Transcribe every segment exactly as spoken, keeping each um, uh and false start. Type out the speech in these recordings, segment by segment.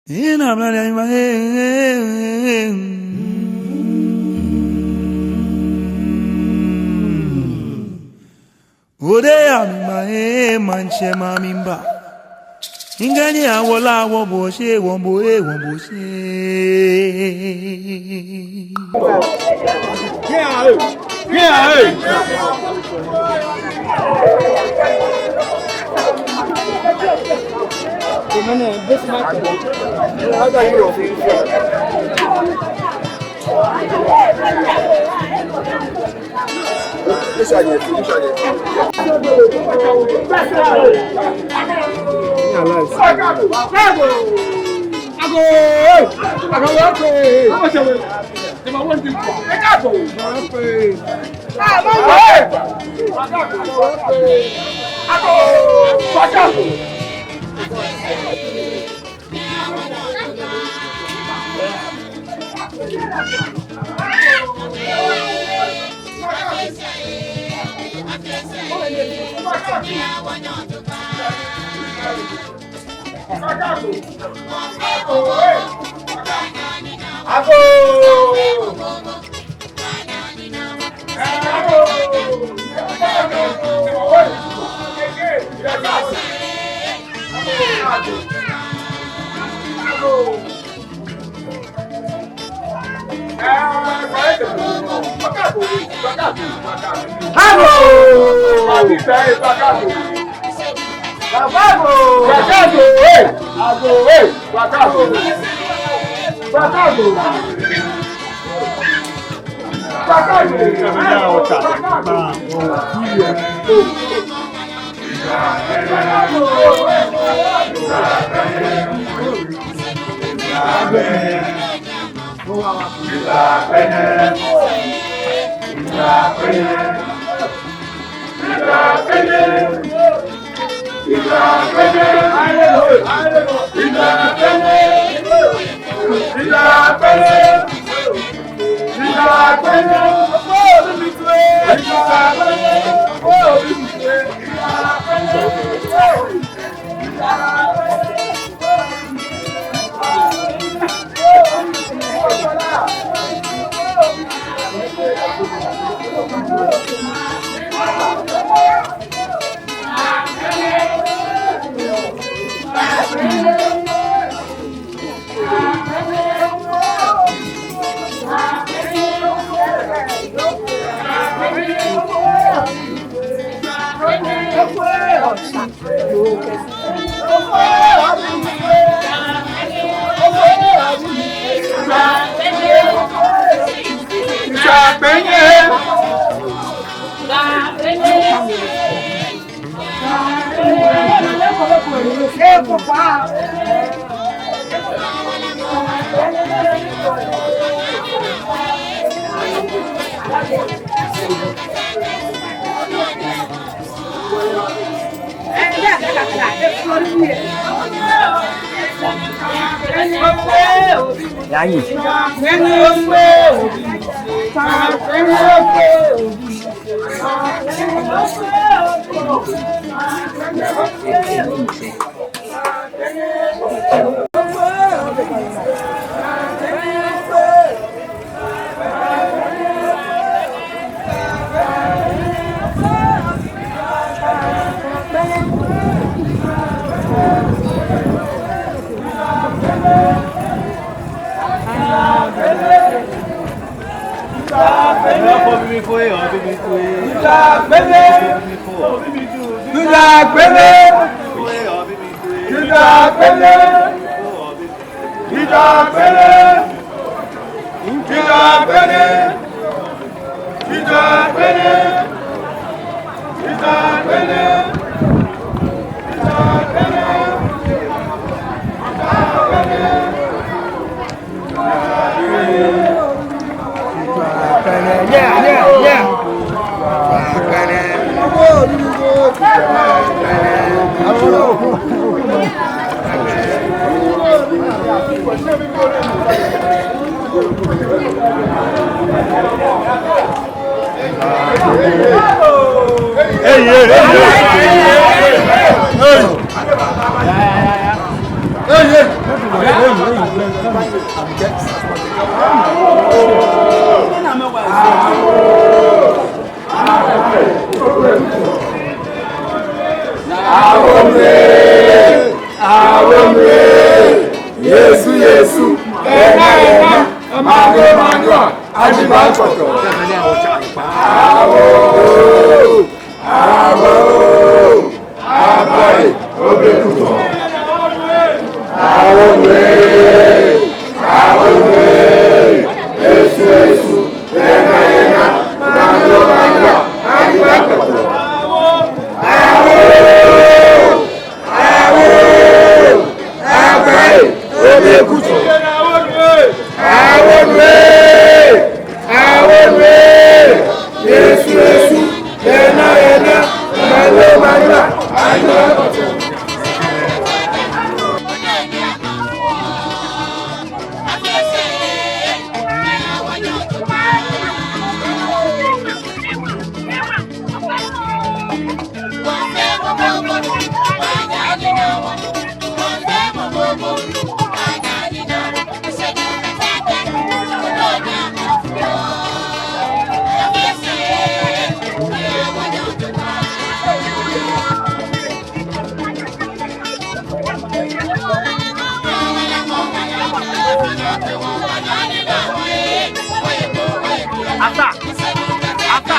Ina mla ya ima, eh, eh, eh. Ode ya mi ma, eh, maŋtsɛ ma mi mba. Ŋkɛɛ ni awo lɛ awo bo shi, wo bo, eh, wo bo shi. Yanyi. Hey, hey, hey, hey. Hey. Hey, hey. Awomwe, awomwe, Yesu, Yesu, ena, ena, manyo, manyo, ajiba kpoto. Awo, awo, awo, obekutso. Awomwe, awomwe, Yesu, Yesu, ena, ena, manyo, manyo, ajiba kpoto. Awo, awo, awo, obekutso. Awomwe, awomwe, Yesu, Yesu, ena, ena, manyo, manyo, ajiba kpoto. Ata! Ata!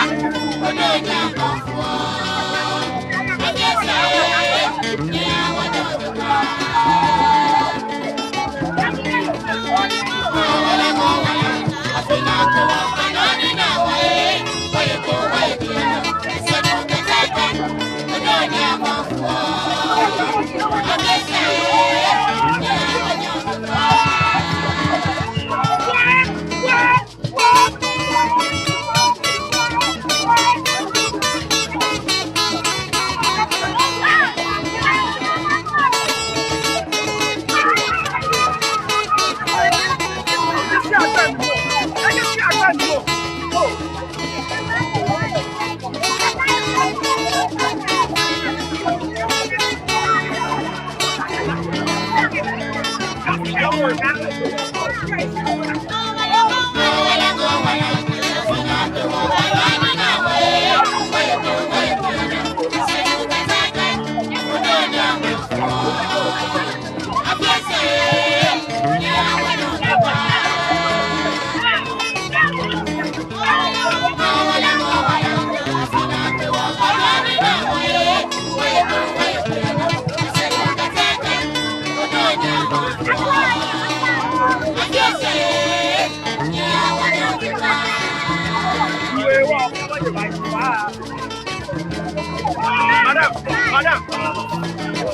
Madam, madam.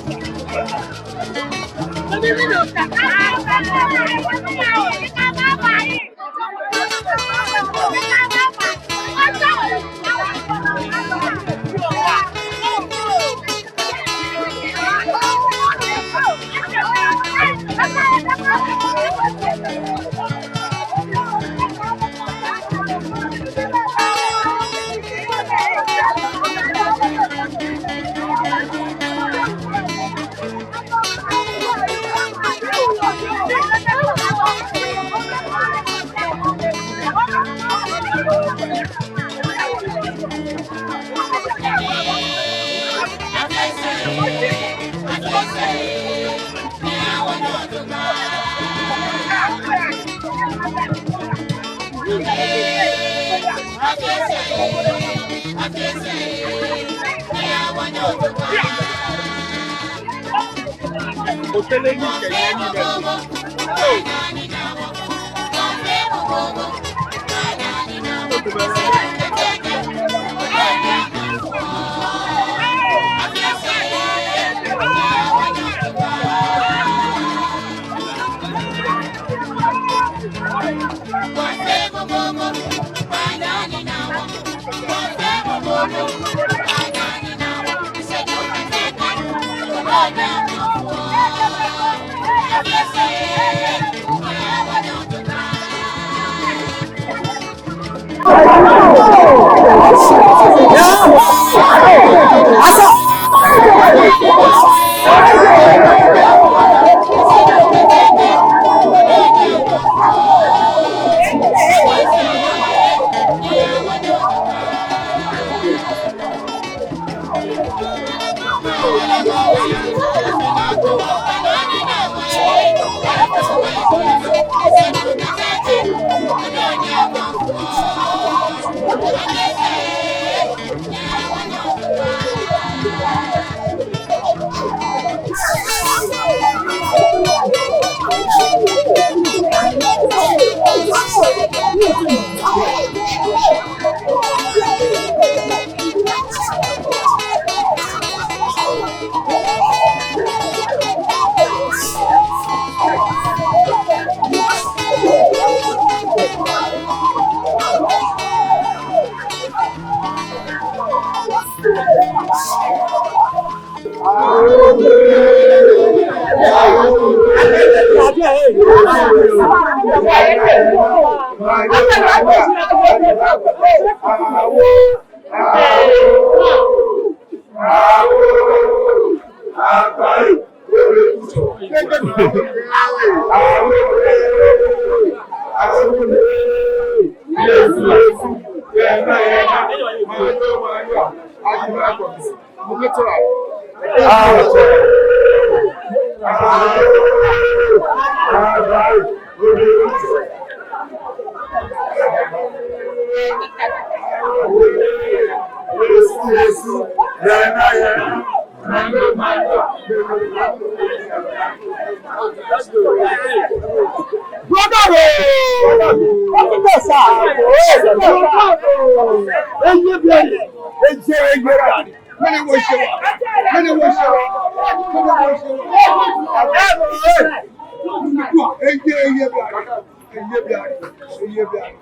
Brother, oh! Officer, sir. Eye biɛ ni. Eye, eye biɛ ni. Mɛni wɔshɛ wa? Mɛni wɔshɛ wa? Mɛni wɔshɛ wa? Eye, eye biɛ ni. Eye biɛ ni. Eye biɛ ni.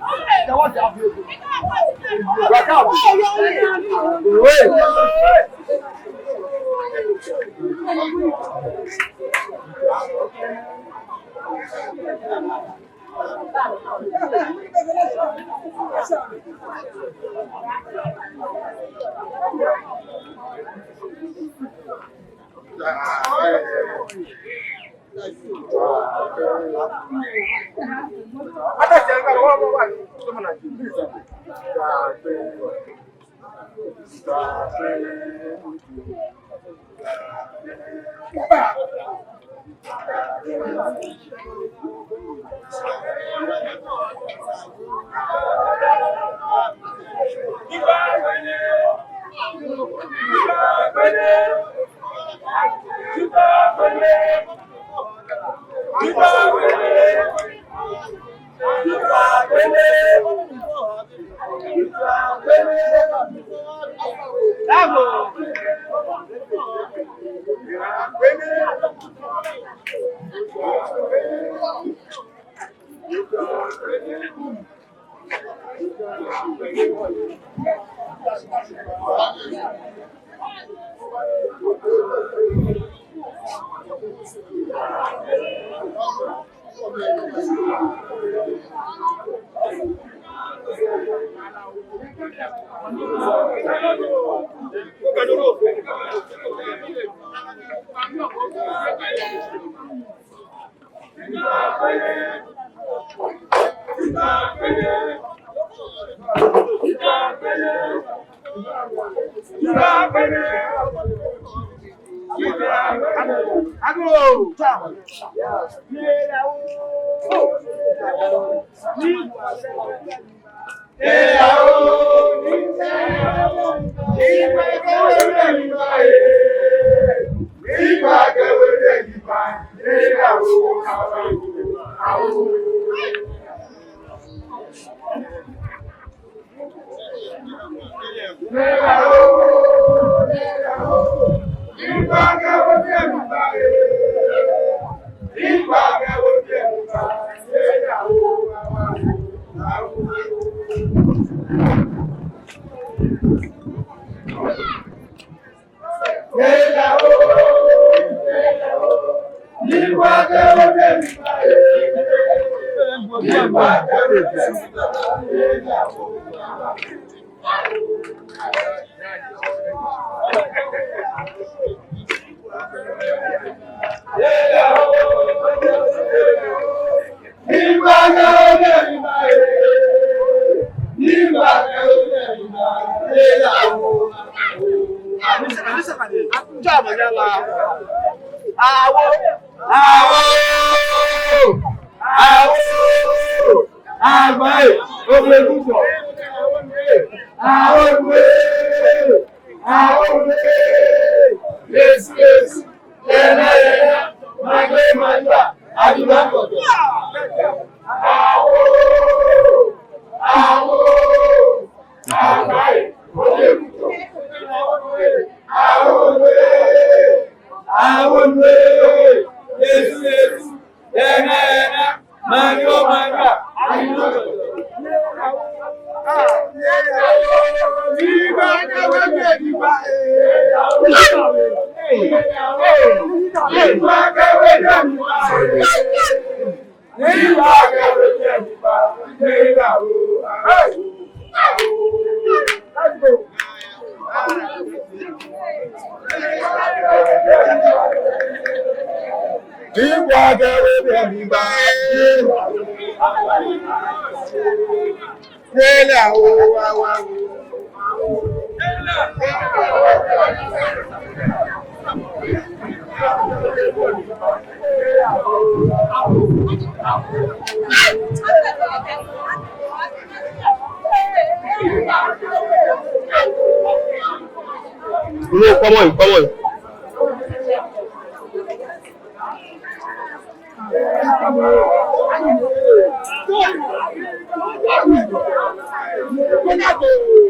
Awo! Awo! Awo! Agbai! Oblekuso! Awo! Awo! Yesu, Yesu! Yɛna, yɛna! Magbe, magba! Aduma kɔtɔ! Awo! Awo! Agbai! Oblekuso! Awo! Awo! Yesu, Yesu! Yɛna, yɛna! Magbe, magba! No, come on, come on. Blow, blow.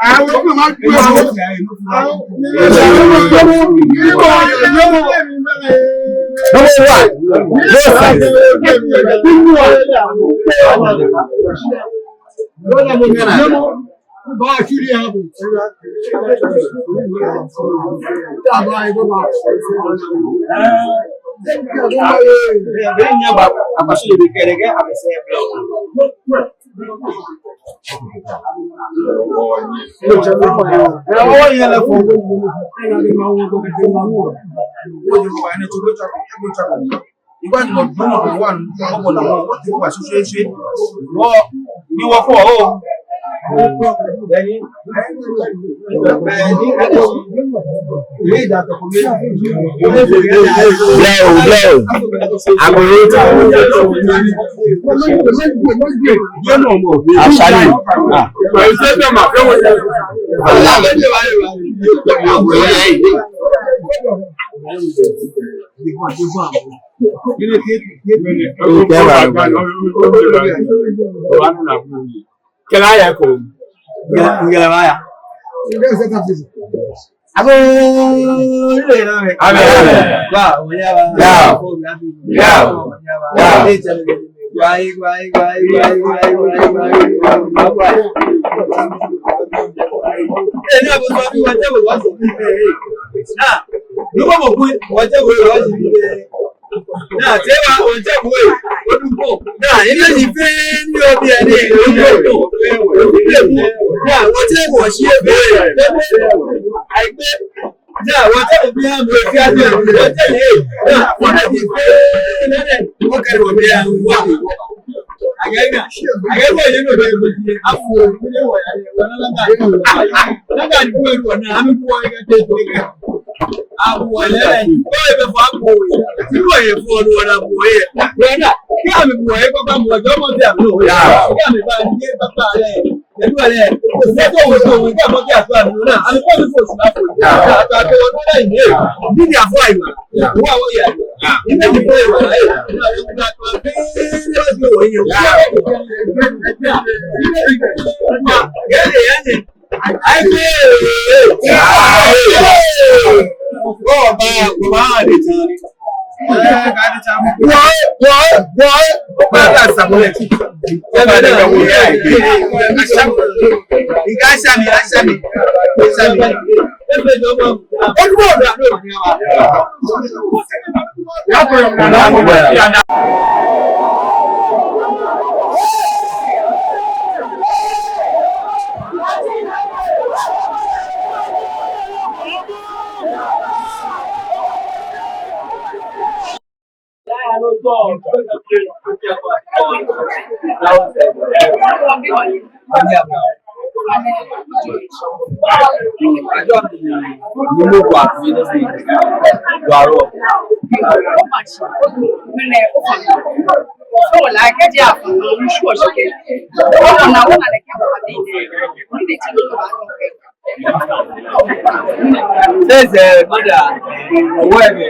I go wait. Actually, ah. Kɛlɛ ya ko. Kɛlɛ, kɛlɛ ya. Ago, ile na me. Amen. Wa, wa ya wa. Ya. Ya. Ya. Naa, tee wa, wɔtee wɔ, wɔdu kɔ. Naa, ina ni fɛɛ ni obi ani, wɔdu kɔ. Naa, wɔtee wɔ shi ebe. Aigbe. Naa, wɔtee obi ani, wɔtee ani, wɔtee ye. Naa, ina ni fɛɛ ni, wɔkari obi ani, wɔ. Agɛga, agɛga yɛ nɔ bɛ, afɔ, ne wɔ ya, wɔ na na. Na ka ni wɔ na, ami wɔ ya te to. Abuɔ lɛ, kɔ ebɛ fɔ abuɔ yɛ. Ti wɔ yɛ fɔ ni wɔ na buɔ yɛ. Wɔ na, kɛ ami buɔ yɛ kpakpa mɔ jɔ mɔ bi ami nɔ. Kɛ ami ba ni kpakpa lɛ. Edu lɛ. Sɛ to wɔ to wɔ kɛ mɔ bi ato ami nɔ na. Ami kɔ mi fɔ si ma fɔ. Ata to wɔ na yi. Bi ni afɔ ayi ma. Wɔ wɔ yɛ. Ibi ni fɔ ayi ma. Ayi. Na yɛ kuta to. Ni wɔ si wɔ yɛ. Yɛ yɛ yɛ. There's a mother, whatever,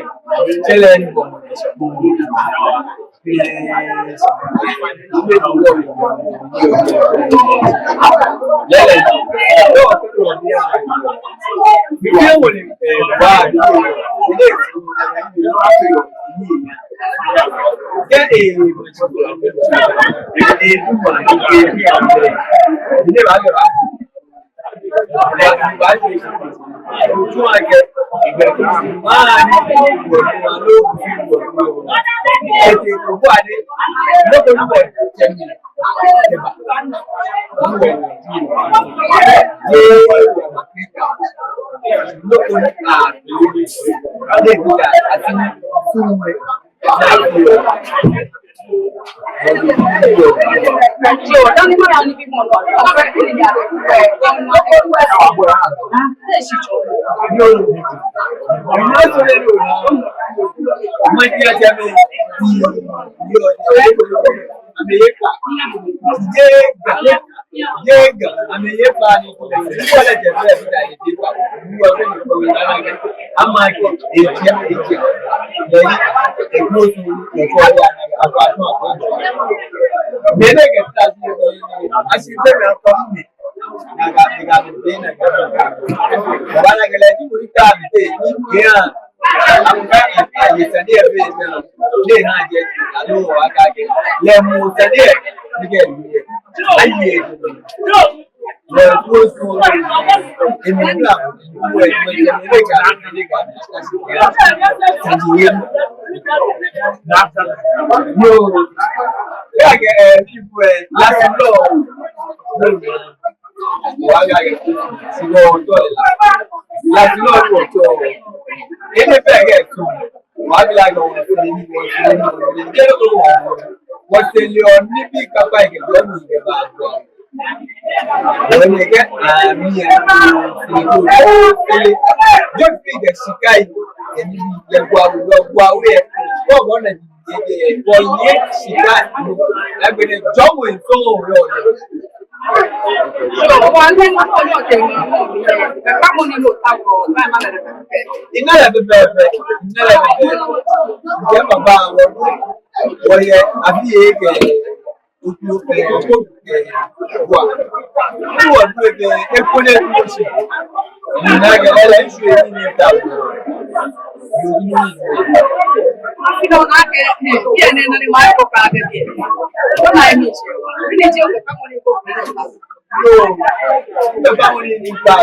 Yega, amɛye kpaa ni. Wale jɛ fɛɛ bi da ni bi ba. Wɔ fɛɛ ni ko na na. Ama kɛ, etia, etia. Lɛ yi, ekpo su, ekpo ya, akwa, akwa, akwa. Mɛni kɛ ta si, asi tɛ na kɔ mi. Na ka, na ka, na ka, na ka. Wala kɛ lɛ ni mo ta mi tɛ, ni ya. Ayi sane yɛ bɛ na, ne ha jɛ, alo wa ka jɛ. Lɛ mo sane yɛ, ni kɛ ni yɛ. Ayi yɛ. Lɛ ko so, emi na, wɛ, wɛ, wɛ, wɛ, ka, ni ka, ni ka. Yo, ya kɛ, eh, people, eh, last law. Wa ga yɛ, si wɔ tɔ la. Last law wɔ tɔ. Ene pɛ kɛ tu. Wa ga yɛ wɔ si ni wɔ si ni wɔ si ni wɔ si ni bi kapa kɛ dɔ ni kɛ ba dɔ. Wɔ ni kɛ a mi yɛ si ni wɔ si ni. Jɔ fi kɛ sikai. Eni yɛ gwa wɔ gwa wɔ yɛ. Kɔ bɔ na Wɔye shika. Agbɛnɛ jɔɔmɔ nsɔ yɔɔ. Ina lɛ pɛpɛɛpɛ. Ina lɛ pɛpɛɛpɛ. Jɛmɛ ba wɔ. Wɔye abi yɛ kɛ. Otu kɛ. Wa. Ni wɔ du ebe ekole du shi. Ni na kɛ lɛ lɛ nsu ni ta. Ni na kɛ ni na ni ma ko ka be. Ko na mi. Ni je ko ka mo ni ko. Yo. Ko ka mo ni ni ta.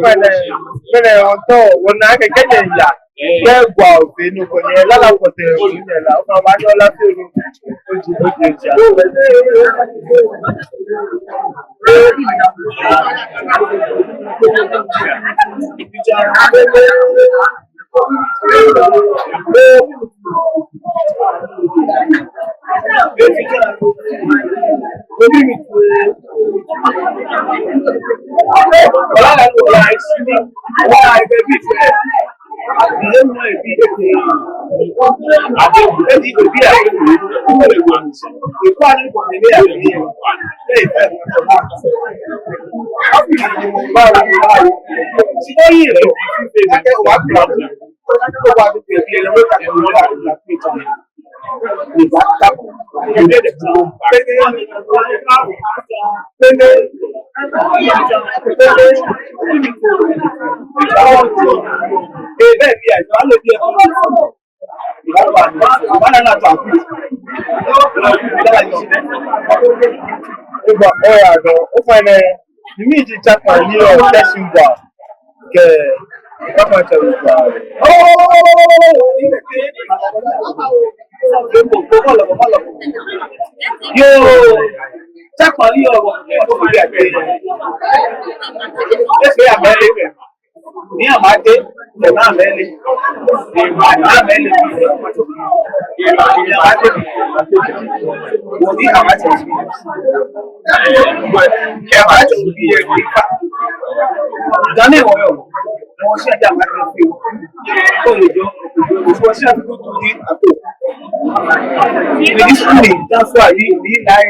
Mɛni, mɛni, ɔtɔ, wɔna kɛkɛ nyɛ ya. Kɛ gwa ofe nɔ ko nyɛ lala ko te o nyɛ la, o ka ba nyɔ la te o. Egba oya dɔ, ofainɛ, miji Chapman ni yɔɔ Teshie Mboa kɛ Papa Chawusa. Yoo, Chapman ni yɔɔ, ebe ya mɛlɛ. Ni amate, ni amɛle, ni amɛle, ni amate, ni amate. Ghana wɔyɔɔ, wɔshi aja amate fi. Ko yɛ jɔ, wɔshi afi kutu di ato. Ni sukuu ni, that's why ni, ni lai.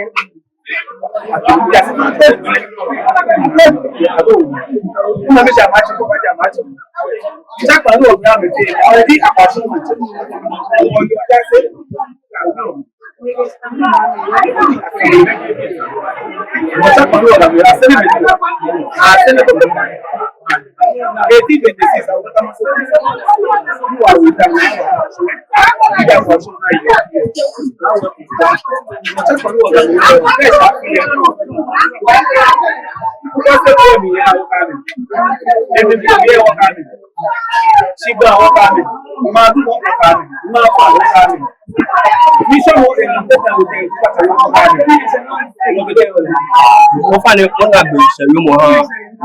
Ofainɛ, wɔŋa gbee sɛɛ yoomo ha,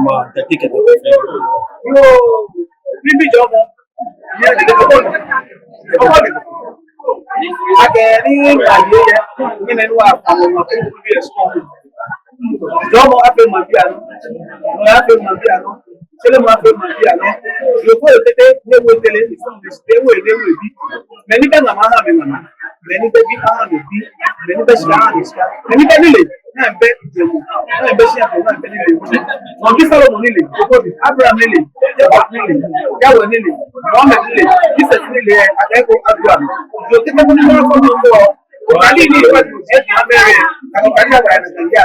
ma tɛtɛ kɛtɛ. Yoo, bibi jɔɔmɔ. Akɛ ni ŋa yɛ, ni nɛɛ ni wa, jɔɔmɔ afee maŋbii anɔ, nɔyaa afee maŋbii anɔ, tsɛlɛmɔ afee maŋbii anɔ. Yoo fo tete, ni ewo etɛlɛ, ni ewo, ni ewo ebi. Mɛi ni bɛ ŋamɔ aha amɛ ŋamɔ. Mɛi ni bɛ bi aha amɛ bi. Mɛi ni bɛ shika aha amɛ shika. Mɛi ni bɛ nilee, ni amɛbɛ jɛmɔ, ni amɛbɛ shia, ni amɛbɛ nilee. Maŋbii Solomon nilee, Okobi, Abraham nilee, Jacob nilee, Yahweh nilee, Mohammed nilee, Jesus nilee, akɛ eko Abraham. Yoo tete ko ni ma ko ni ko. Okadi ni iwa tu je ni amɛre. Okadi awa ya ni ya.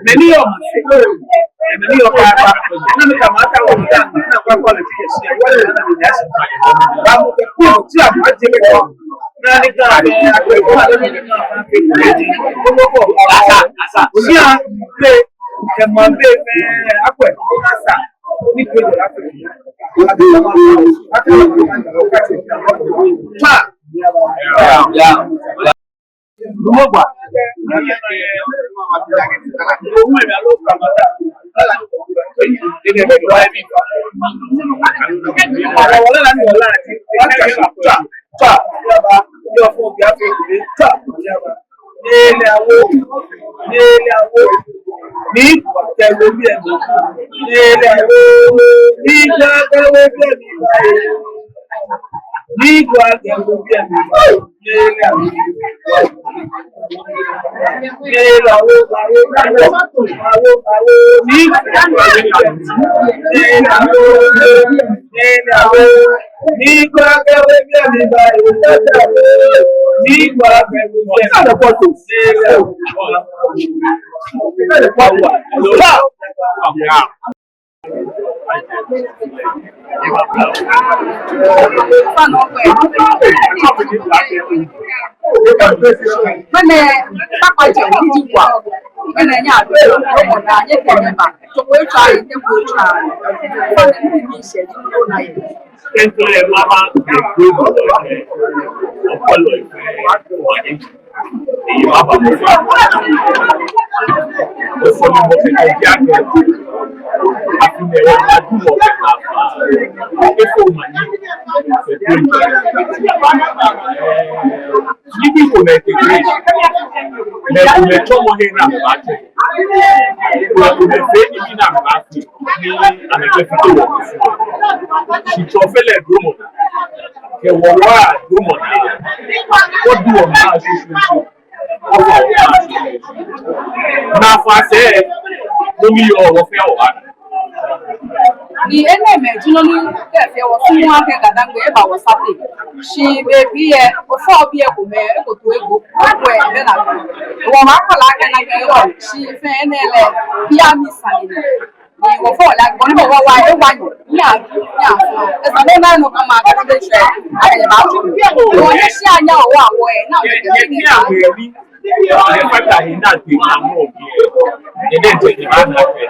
Mɛi ni yɔɔ maŋsɛɛ, mɛi ni yɔɔ kpakpa, ni amɛkɛ amɛtao ni ya, ni akwa kɔlɛ ti yɛ shia, wa ni ya ni ya shi. Ba mu kɛ ko ti amɛje kɛ ko. Ni ani ka ni akɛ ko ni ya. Ko ko ko. Asa, asa. Shia be, kɛ maŋ be, eh, akwɛ, asa. Ni ko jɔ la. Tsa. Ya, ya. Lumɔgba. Tsa, tsa. Nɛɛ lɛ awo, nɛɛ lɛ awo, ni kɛ wo bi ɛ, nɛɛ lɛ awo, ni kɛ wo bi ɛ, ni kɛ wo bi ɛ, nɛɛ lɛ awo, nɛɛ lɛ awo, awo, awo, awo, ni kɛ wo bi ɛ, nɛɛ lɛ awo, nɛɛ lɛ awo. Mɛni, kpakpa jɛ ni ji kwa. Mɛni nyɛ adu, mɔ na nyɛ kɛ nyɛ ba. Tsɔko etsɔ ayi, nyɛ ko etsɔ ayi. Fa ni mi sɛ ji ko na yi. Tɛntɛrɛ mama, ɛ, ɛ, ɛ, ɔkɔlɔ, ɛ, ɛ, Nibii komɛi tee. Mɛi komɛi tsɔmɔ he ni amɛbaajɛ. Mɛi komɛi fee nibii ni amɛbaafee ni amɛkɛfite wɔkusum. Shi Tsɔfelɛ dromɔ naa, kɛ wɔ waa dromɔ naa, wɔdu wɔnaa shweshweeshwe, wɔfa wɔnaa shweshweeshwe. Naafaa sɛɛ, no mli yɔɔ wɔ fɛɛ wɔbaa. Ni enɛɛmɛi ji nɔ ni kɛ fɛɛ wɔsumɔɔ akɛ Ga-Dangme eba wɔsɛɛ. Shi bei pii lɛ, ofɔɔ biɛ ko mɛ, eko to ego, eko ebɛ naa. Wɔbaakɔ lɛ akɛ nakai yɔɔ, shi fɛɛ enɛ lɛ, biɛ mli sane ni. Ni wɔfɔɔ lɛ, bɔ ni bɔ wɔ wa, ewa nyi, nya, nya. Esa ni ona nɔ kama, kɛ be shɛ, akɛ lɛ baatsɔ. Wɔnyɛ shia nya wɔ, wɔ, na, kɛ be ni, kɛ be ni. Efata he ni ate na mɔ biɛ. Enɛ ji ni baana fɛɛ.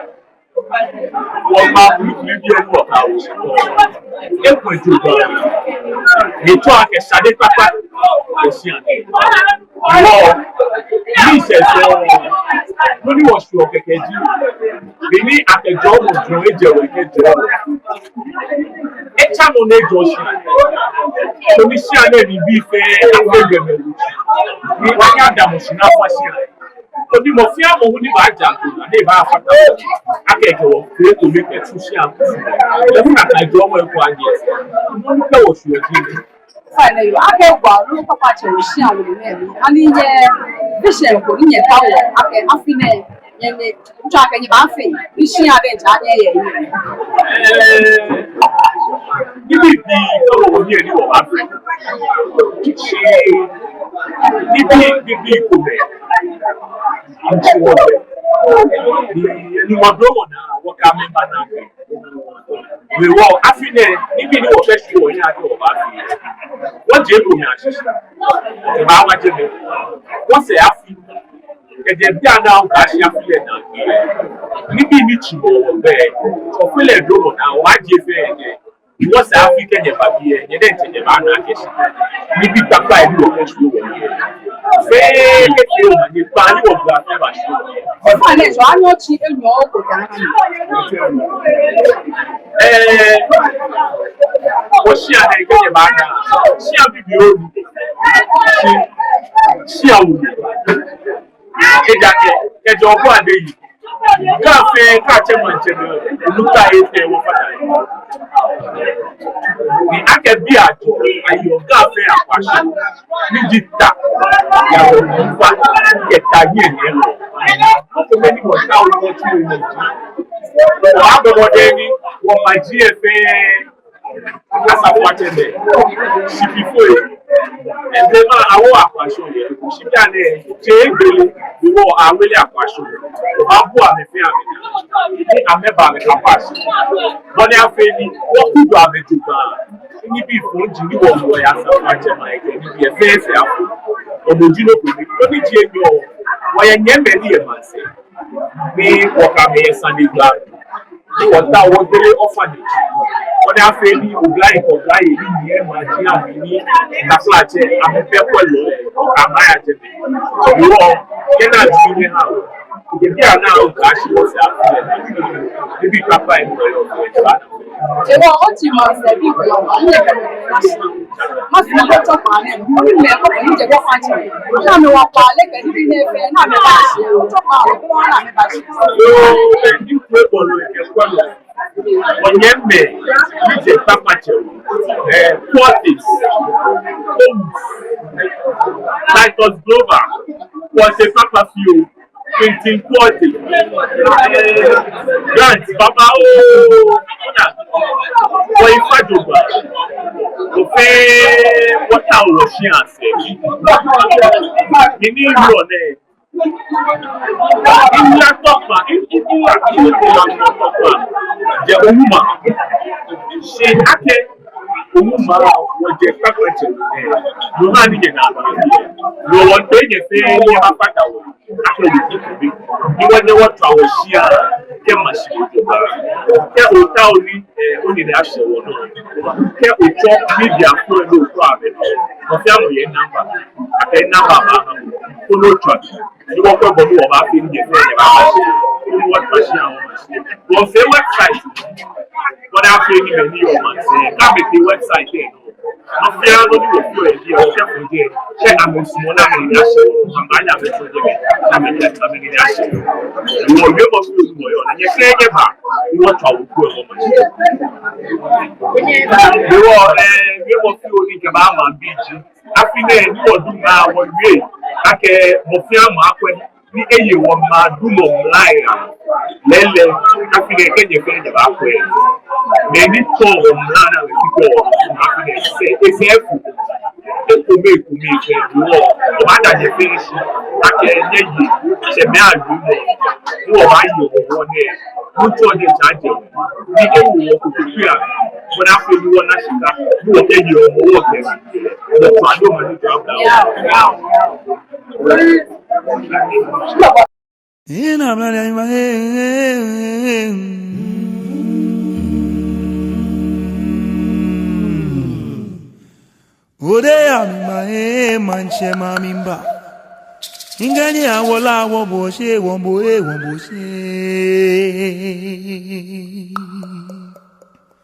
Wɔma kulikuli biɛ ni wɔkɛwo shi. Ekwɛ jogbaŋŋ. Ni tsɔɔ akɛ shade kpakpa. Eshia. Wɔ, ni sɛɛ sɛɛ, nɔ ni wɔsumɔɔ kɛkɛ ji, beni akɛjɔɔ mɔ jogbaŋŋ, ejɛ wɔ kɛjɛ. Etsa mɔ ni ejɔɔ shi. Koni shia nɛɛ ni bii fɛɛ afee gbɔmɛi. Ni wɔnyɛ adamɔ shi ni afa shia. Koni mɔ fɛɛ mɔ hu ni baaja ko ni ebaafata. Akɛ jɔɔ fɛɛ koni kɛtsu shia. Ebu na akɛjɔɔ mɔ eko anyɛ. Nɔ ni kɛ wɔsumɔɔ ji. Fine, yoo, akɛ wɔ, nɔ kpakpa tsɛ wɔ shia wɔ nɛɛ mli. Ani nyɛ, vision ko ni nyɛtaoɔ, akɛ afi nɛɛ, nyɛ, nyɛ, ŋtsɔ akɛ nyɛbaafee, ni shia lɛ ja nyɛ yɛ. Ɛɛ, nibii pii kɛ wɔ ni yɛ ni wɔbaafee. Shi, nibii, nibii komɛi. Ŋtsɔ wɔ. Ni, ni wɔdɔ wɔ naa, wɔkɛ amɛ baana fɛɛ. Wɔ afi nɛɛ, nibii ni wɔkɛshwie wɔhiɛ akɛ wɔbaafee. Wɔje eko mli ashishi. Wɔbaawa jɛmɛ. Wɔsɛɛ afi. Kɛjɛ bianɛ wɔkɛshi afi lɛ naa. Nibii ni tsi wɔ wɔbɛ. Tsɔfoi lɛ dɔ wɔ naa, wɔje fɛɛ nɛ. Wɔsɛɛ afi kɛ nyɛba biɛ, nyɛ diɛŋtsɛ nyɛbaana akɛ shi. Nibii kpakpai ni wɔkɛshwie wɔhiɛ. Fɛɛ kɛ fɛɛ omanye kpaa ni wɔbua fɛɛ bashi. Ofainɛ, so anyɔ tsi enyɔ ko daa. Ɛɛ, wɔ shia nɛɛ kɛ nyɛbaana. Shia bibioo ni. Shi, shia wulu. Ejaakɛ, kɛjɛ Ɔbɔ Ade yi. Ga fɛɛ, kɛ atsɛ maŋtsɛ nɛɛ, olu ka etɛ wɔfata he. Ni akɛ biɛ ajɔ, ayɔ Ga fɛɛ akpashi. Ni ji ta, ya wɔ nufa, kɛ ta yɛ nɛɛ lɔ. Kɔkɔ mɛni wɔtaoɔ wɔtsuɔ nɛɛ. Wɔbɔ mɔdɛŋ ni, wɔmaji lɛ fɛɛ, Asafoatsɛmɛi, shipifoi, ɛɛ, blema awo akpashi yɛ, shi bianɛ, je egbele, wɔ awele akpashi, wɔbaabua amɛ fɛɛ amɛ, ni amɛba amɛkpa shi. Bɔ ni afee ni, wɔkudo amɛ jogbaŋŋ, nibii fɔji ni wɔwo yɛ asafoatsɛmɛi ayɛ, nibii fɛɛ fɛɛ afɔ. Wɔmɔ ji nɔ ko ni, nɔ ni ji enyɔ, wɔyɛ nyɛmimɛi ni yɛ maŋsɛɛ. Ni wɔkɛ amɛ yɛ sanegbaa. Ni wɔtaoɔ wɔgbele orphanage. Bɔ ni afee ni oblayei kɛ oblayei ni nyiɛ maji amli ni taflatsɛ amɛbɛ kwɛlɔi, amɛya jɛmɛ. Wɔ, kɛ naa ji ni ha. Kɛ bianɛ okɛshi wɔsɛɛ afi lɛ. Nibii kpakpai ni wɔyɔɔ. Ewa, otsi maŋsɛɛ bii ko yɔɔ, ni yɛ kɛ national. Masu ko tsɔkpa nɛɛ, mɔ ni mɛi ko ni jɛ bɔ fã tsɛ. Ni amɛwa kpaa lɛ kɛ nibii nɛɛ fɛɛ, ni amɛbashi, tsɔkpa lɛ ko ni amɛbashi. Yoo, ni kɛ bɔlɔ kɛ kpɔlɔ. Wɔnyɛmimɛi, ni jɛ kpakpa tsɛ. Ɛɛ, Curtis, Holmes, Titus Glover, wɔsɛɛ kpakpa fioo. Quentin Quartey. Grant, baba oo. Wɔyi fa jogbaŋŋ. Wɔfɛɛ wɔtaoɔ wɔshia asɛɛ. Ni ni yɔɔ nɛɛ. Ila tɔkpa, i, i, ila, ila tɔkpa. Jɛ Owuma. Shi akɛ Owuma, wɔjɛ kpakpa tsɛ. Ɛɛ, no ha ni nyɛnaa. No wɔtee nyɛ fɛɛ, nyɛbafata wɔ. Akɛ wɔtee kube. Ni wɔnyɛ wɔtswa wɔshia kɛma shi. Kɛ otaoɔ ni, ɛɛ, onine ashɛ wɔnɔ. Kɛ otsɔ media ko ni otsɔ amɛnɔ. Mɔ fɛɛ mɔ yɛ number. Akɛ number ba. Koni otswa. Ni wɔkwɛ bɔ ni wɔbaafee ni nyɛ fɛɛ nyɛbaba shi. Koni wɔtswa shia wɔma shi. Wɔfee website. Bɔ ni afee ni mɛi ni yɔɔ maŋsɛɛ, kɛ amɛtee website lɛ nɔ. Nɔ fɛɛ nɔ ni wɔfeɔ yɛ biɛ, wɔkɛfɔ jɛi. Kɛ amɛsumɔ ni amɛnine ashɛ, amɛbaanyɛ amɛtsɔ jɛi, ni amɛnine, amɛnine ashɛ. Wɔ wiemɔ fioo ni wɔyɔɔ, ni nyɛ fɛɛ nyɛba, ni wɔtswa wɔ ko wɔma shi. Wɔ, ɛɛ, wiemɔ fioo ni kɛba maŋbii ji. Afi nɛɛ ni wɔdu naa wɔwie akɛ mɔ fɛɛ mɔ akwɛ. Ni eye wɔmaŋ dumɔ mlai lɛ, lɛɛlɛŋ afi nɛɛ kɛ nyɛ fɛɛ nyɛbaakwɛ. Mɛi ni tɔɔ wɔmaŋ lɛ amɛfiteɔ wɔmaŋ afi nɛɛ, esɛɛ, esɛɛ fu. Ekome, ekome fɛɛ, wɔ, wɔbaada nyɛ fɛɛ shi akɛ nyɛye tsɛmɛi ajwɛŋmɔ, ni wɔbaaye Hɔmɔwɔ nɛɛ. Nuŋtsɔ diɛŋtsɛ ajɛ wɔ, ni ewo wɔ kotoku ya, bɔ ni afee ni wɔna shika, ni wɔkɛye Hɔmɔwɔ kɛ. Bɔ tswa do ma ni tswa bla. Ina mla ni ma, eh, eh, eh, eh. Ode ya mi ma, eh, maŋtsɛ ma mi mba. Ngani awola wo bo she, wo bo, eh, wo bo she.